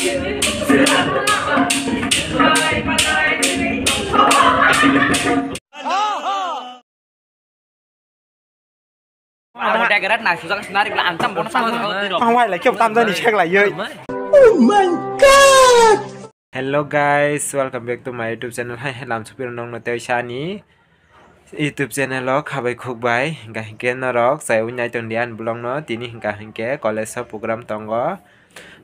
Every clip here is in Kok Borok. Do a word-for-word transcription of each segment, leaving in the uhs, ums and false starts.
Ang wai lai khe tamjani sek lai yoi. Oh my God! Hello guys, welcome back to my YouTube channel. Hai, hai, lam supir nong no tei sani YouTube channel o khabai khukbai, hingka hinkhe norok chaywi nai tongdi ani vlog no. Tini hingka hinkhe college o program tongo.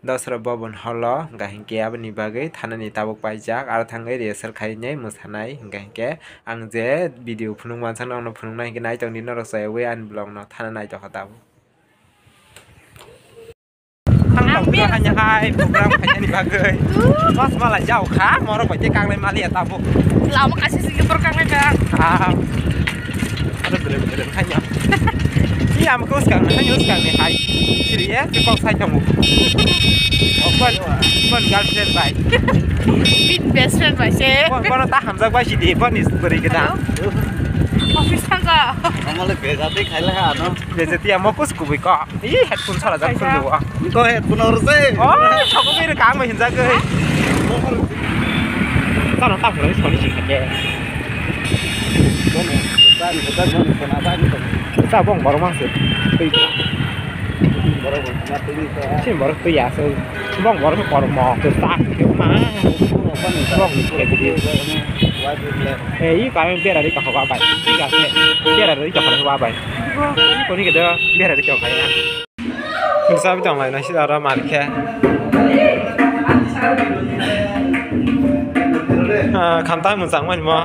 Dosra Bhaban hall o, hingka hinkhe aboni bagwi thanani tabuk paijak, aro thangwi rehearsal khainai mwsanai, hingka hinkhe ang je video phunuk mansa nokno phunuknai hinkhe naitongdi norok chaywi ani vlog no thana naitokha tabuk. Ang tongphiro hanya hai program khainani bagwi. Mas mala jau kha, morok bai tei kanglai maliya tabuk. Lama kasi sigi por kanglai ka. Ah. Ada bere bere hanya. Iya, am ko skang, hanya skang ni hai. Siri ya, tu kok sai tamu. Oh, kon, kon girlfriend bai. Bit best friend bai se. Kon, kon ta hamjak bai sidi, kon is beri kita. Office thangka. Amale bejati khaila ha no. Bejati amo kus kubui ko. Ih, headphone sara jak khundu. Ko headphone or se. Oh, sokok kiri kang bai hinjak khe. Tano tak phone soni sing khe. Sa bong borok mang se. Twi ta. Sin borok twi ya se. Bong borok kormo to tak ma. Bong ke di. Eh, i kami bera di kahwa bai. Tiga se. Bera di kahwa bai. Koni ke da bera di kahwa ya. Sabi tong lai nasi dara mar khe. Ah, khamtang mwchang mani mo.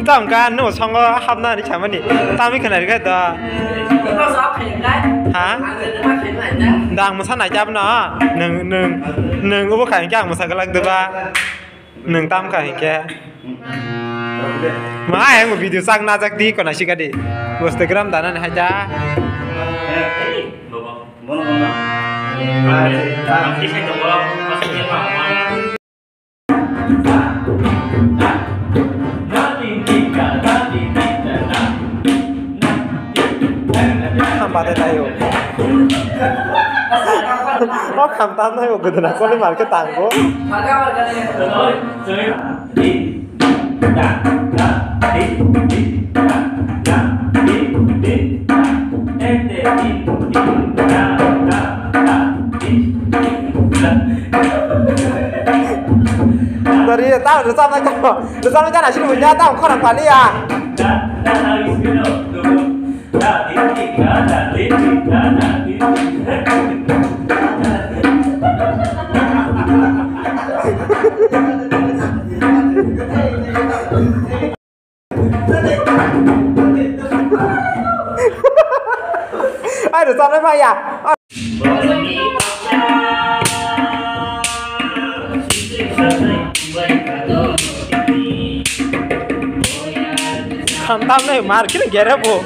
Tam ka no songo hapna ni chamani. Tami khna ri ga da. Ha? Dang mwsa nai jab na. Nung, nung, nung ubo khai kya mwsa galak de ba. Nwng tam kha hinkhe. Ma, ayang video chak najak di, kona sika di. Instagram dana ni haja. Hampa de tayo. O khamtam nai o guduna koli marke tango. Dari tahu, rwchapnai tamo. Rwchapnai jana sini punya tahu, khorang pali ya. Ai, rwchapnai pha ya. Khamtam nai mar khe gere bo.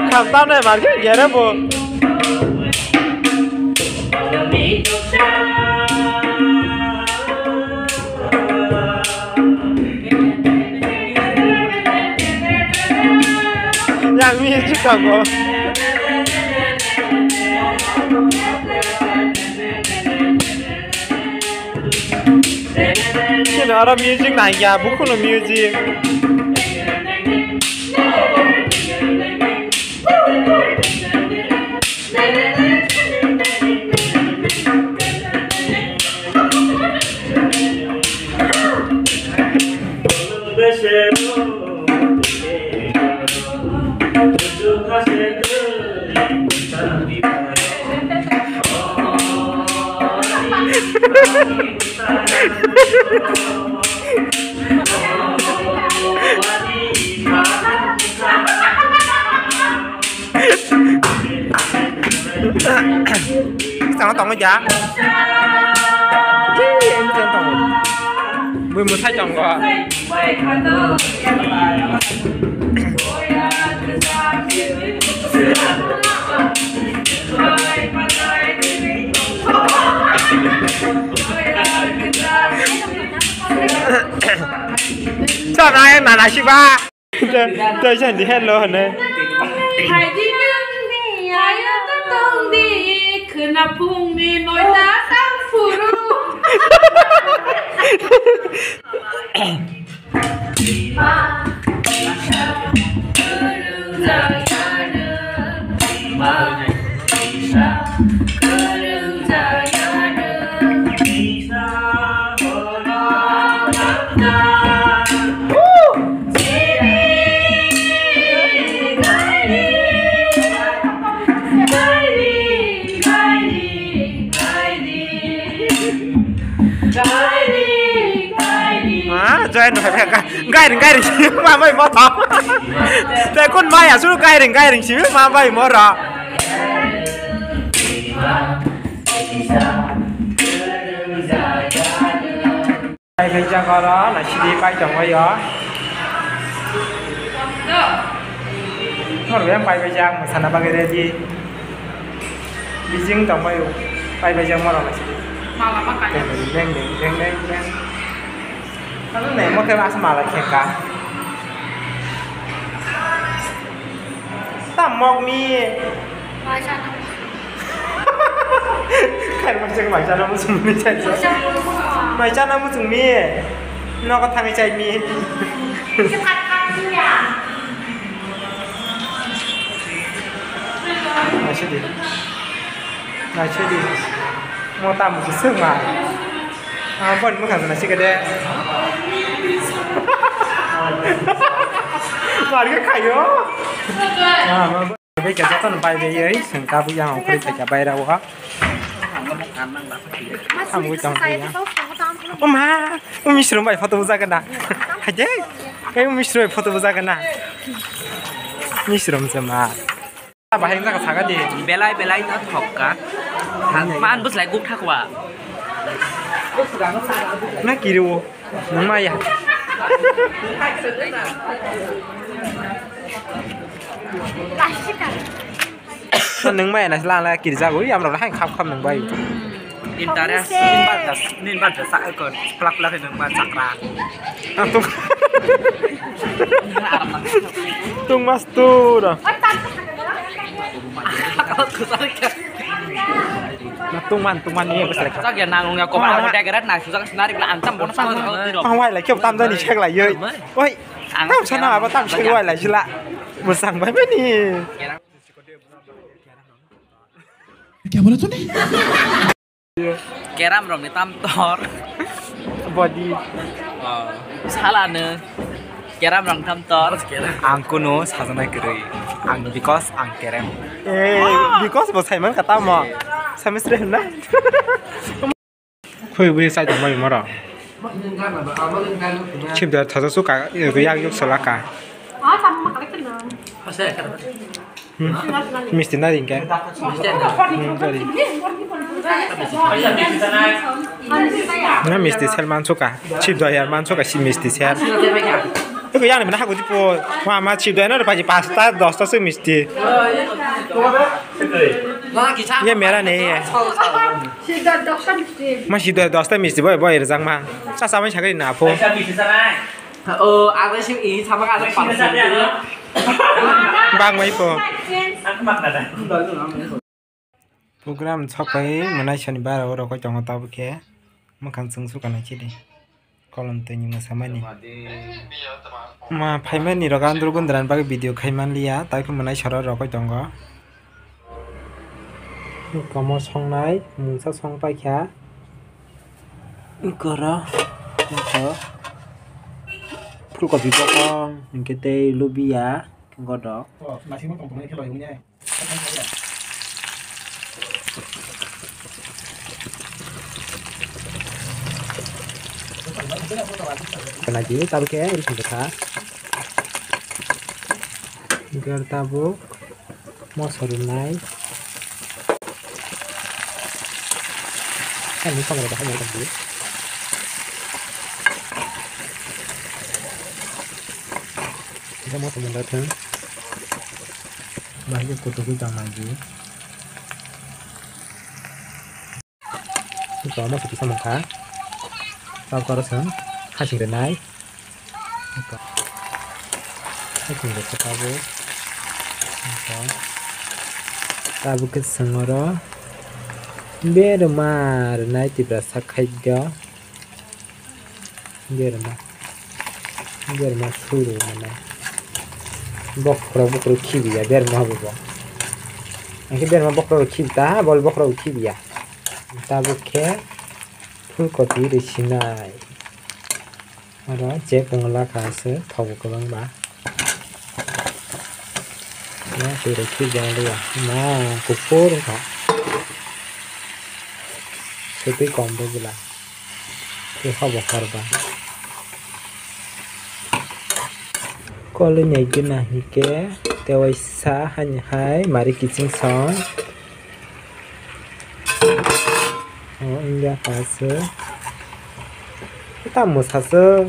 Khamtam nai mar khe gere bo. Yang music tongo. Sini oro music nai ya, bukuno music. Sana tong ja. Bui musai tong go. Chana yang nana siba. Tei, tei, jan di hello hene. Phaidi nang ni ayo to tong di, khna phung ni noita tang phuru. Ah, join no hai, gairing, gairing, ma bai mo tho. Te kun maya suru gairing, gairing si ma bai mo ra. Pai khe jaga oro naisidi pai tongbaio. Norok yang pai bai jak mwsana bagwi ready. Bijing tongbaio, pai bai jak norok naisidi. Mala ma kai. Deng deng deng deng deng deng. Ano ne mo khe asa mala khe ka. Tam mok mi. Mai sana. Khair masa mai sana muchung mi chai. Mai sana muchung mi. Nogo thangwi chai mi. Naisidi. Naisidi. Mo tam kusuk ma. Ah, bon mo khasana sikade. Mar khe khayo. Ah, ma. Bai khe jotono bai bai oi, chwng kabui yang ongkhorwi bai khe bai rw o. Hamgwi tong khe ya. O ma, o misrom bai photo bujak na. Haide, kai o misrom bai photo bujak na. Misrom se ma. Bahai wngkha sakha di. Belai belai no thokka. Man bwslai guk thakwa. Na kiriwo. Nung maya. Nung maya na sila la kirja goi amra hai khap khap nung bai. Interest nin bar das nin bar das sa ko plak plak nung ma chakra. Tung. Tung mas tu da. Na tung man tung man ni bwslai kha. Chak ya nang ya ko ma degret na sujak sinari bla antam bono sa. Pang wai lai khe tam jani sek lai yoi. Oi. Tam sana abo tam sek wai lai sila. Bwsang bai mani. Kya bola tune? Keram rok ni tam tor. Body. Oh, sala no. Keram rok tam tor. Ang kuno sajana kwrwi. Ang because ang kerem. Eh, because bo saiman kata mo. Semester hwnna. Khoi bui sai tong bai moro. Chip da thaja su ka, yak yuk sala ka. Hmm. Misti na ring ke. Hmm, sorry. Na misti sel man su ka. Chip da yar man su ka si misti sel. Eko yang ni mana hago tipo. Wa ma chip da na pa ji pasta dosta su misti. Ye mera nahi hai. Ma si do dosta misti boy boy rijak ma. Sa sa mai sakri na pho. O, ada sih ini sama ada palsu. Bang mai pho. Program chokpai manai sani bara oro koi tongo tabuk khe. Mwkhang chwng suka nai chidi. Kolom twi ni mwsa mani. Ma phaimani rok andro gundran bagwi video khai man liya, tai khe mwnai sora rokoi tongo. Komo songnai mungsa song paikha. Koro, koro. Phulkopi bokong, hinkhe tei lubiya, godok. Lagi tabuk khe ri sing kha. Gar tabuk moso rwnai. Ani pangra bahai nang tadi. Kita moso munda thang. Bahai kutuk jang lagi. Ito mo siti samung kha. Tau koro song hasing renai. Tabuk khe chwng oro berma rwnai Tiprasa khaido. Berma. Berma suru mana. Bokhorok bokhorok khibiya berma bo. Angkhe berma bokhorok khibita, bol bokhorok khibiya. Tabuk khe phulkopi rwsinai. Oro je pungla kha se thogo kwbang ba. Ma twi rok khibijak liya. Ma kuphur wngkha. Sutwi kom bo bwla. Tei hobo horba. Koloi nai gina hike tei waisa hani hai mari kiching song. O India pha se. Tamo sa se.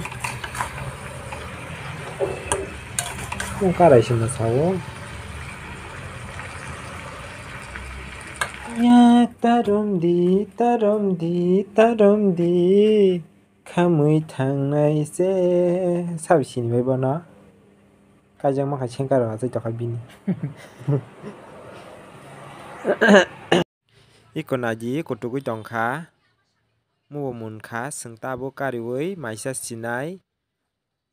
Mo karai se mo sa o. Ya tarom di, tarom di, tarom di. Khamwi thangnai se. Sabi sini bai bono. Kaijak ma khai sengkar rok achai tokha bini. Iko naidi kutukwi tongkha. Mubo munkha, chwng tabuk kariwi maisa sinai.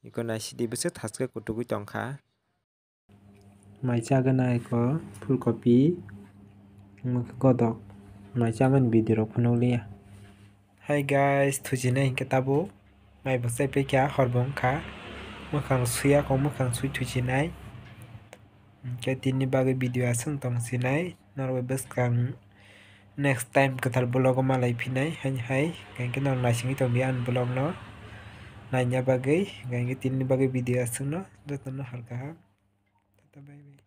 Iko naisidi bwswk thaskhe kutukwi tongkha. Mai chagwna iko phulkopi, omo khe godok. Mai chamani video rok phunukliya. Hi guys, thuchinai hinkhe tabuk. Mai bo chaipaikha, hor bo wngkha. Mwkhang suya kho, mwkhang sui thuchinai. Hinkhe tinini bagwi video aswk tongsinai. Norok bai bwskang next time kwtal vlog o malai phinai. Haini hai, hinkhe norok naisingwi tongdi ani vlog no naina bagwi. Hinkhe tinini bagwi video aswkno jotono hor kaham. Tata bye bye.